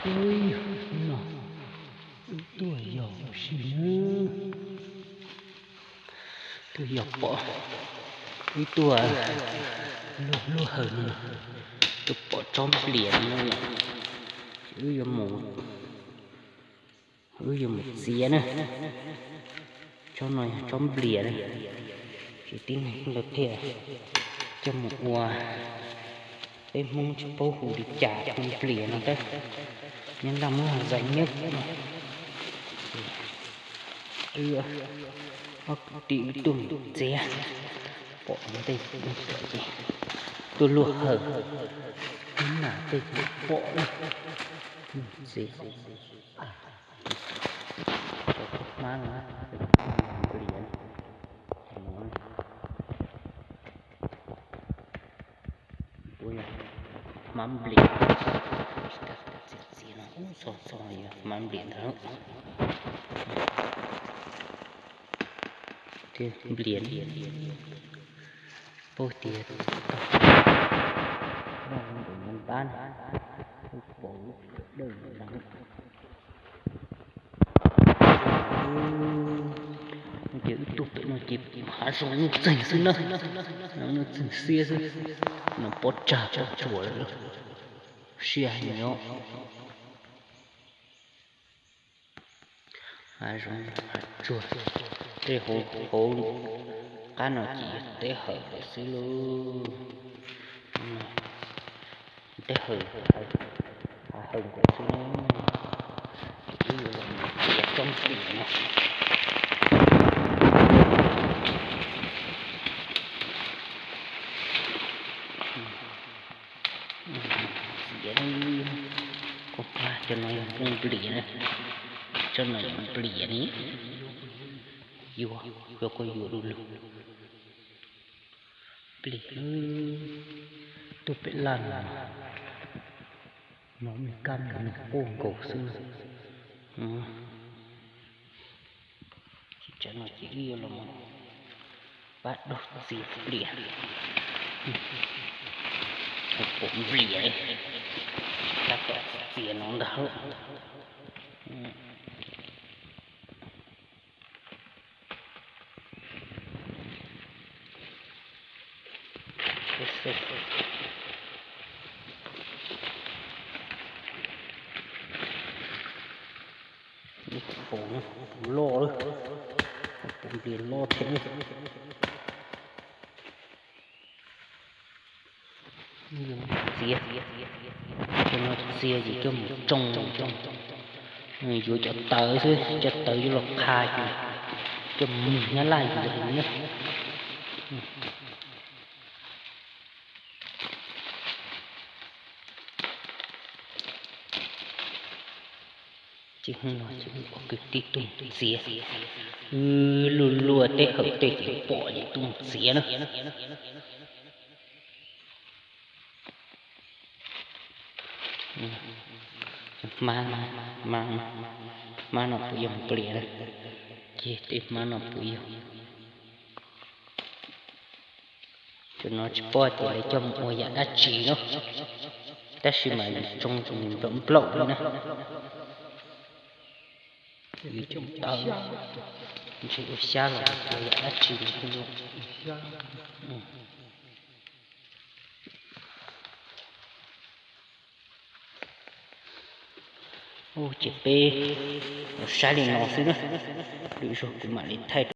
Ub, no, wb tuaj yog ua si na. Tuaj yog pom, wb tuaj luaj luaj hawm no, tuaj pom tsob nplias no, wb yuav mus, wb yuav mus txiav na. Tsob no yog tsob nplias na, tsis tib neeg lawv pheej coj mus ua, peb Hmoob tsis paub hu li cas, hu nplias no tab nyob nram muab zais nyob no. Wb ob kwv tij wb tuaj mus txiav, pom ntej ces tuaj luaj hawm, ib nam tej pom na, txiav. Hmab no, nplias, hmab nplias, txiav txiav no, txog txog hmab nplias ntag. Thiab nplias, paub tias noj nqis ntab, pom dawj nrad. Ces wb tuaj pem no ces hav zoov nuj txeeg xwb na, nuj txeeg xiab xwb, no pob tsag pob tsuas lawm, siab heev os. Hav zoov hav tsuag, tej hauv qab no ces yog teb hawm lawm xwb lauj. Teb hawm, hav hawm lawm xwb na. Wb yuav los mus txiav tsob nplias no. Txiav, koj pab, cov no yog nplias na, tsob no yog nplias ne. Yuav, yuav koj yuav du lug. Nplias, tuaj pem laj no, no me kab nws quaj nkaus xwb. Tsam no ces wb yuav los pab daug txiav nplias. Pom nplias, tab tom txiav no ntag. Pom loj, pom nplias loj thiab. Txiav, cov no txiav ces coj mus tsoo, yuav cov tawv xwb, cov tawv yuav los qha ces coj mus nyab laj yuav na. Ces hnub no ces wb ob kwv tij tuaj txiav, wb luaj luaj teb hawm tej ces pom ces tuaj mus txiav na. Hmab, hmab no puas yog nplias na? Ces tej hmab no puas yog? Cov no tsis paub tias lawv coj mus ua yam dab tsi na, tab sis mas yus tsoo ces nws nplaum nplaum li na. Yus coj mus tawv, ntshe ua xyab los ua yam dab tsi no. Ub, ces peb los saib li no xwb na, lwm zaug kuv mam li thaij.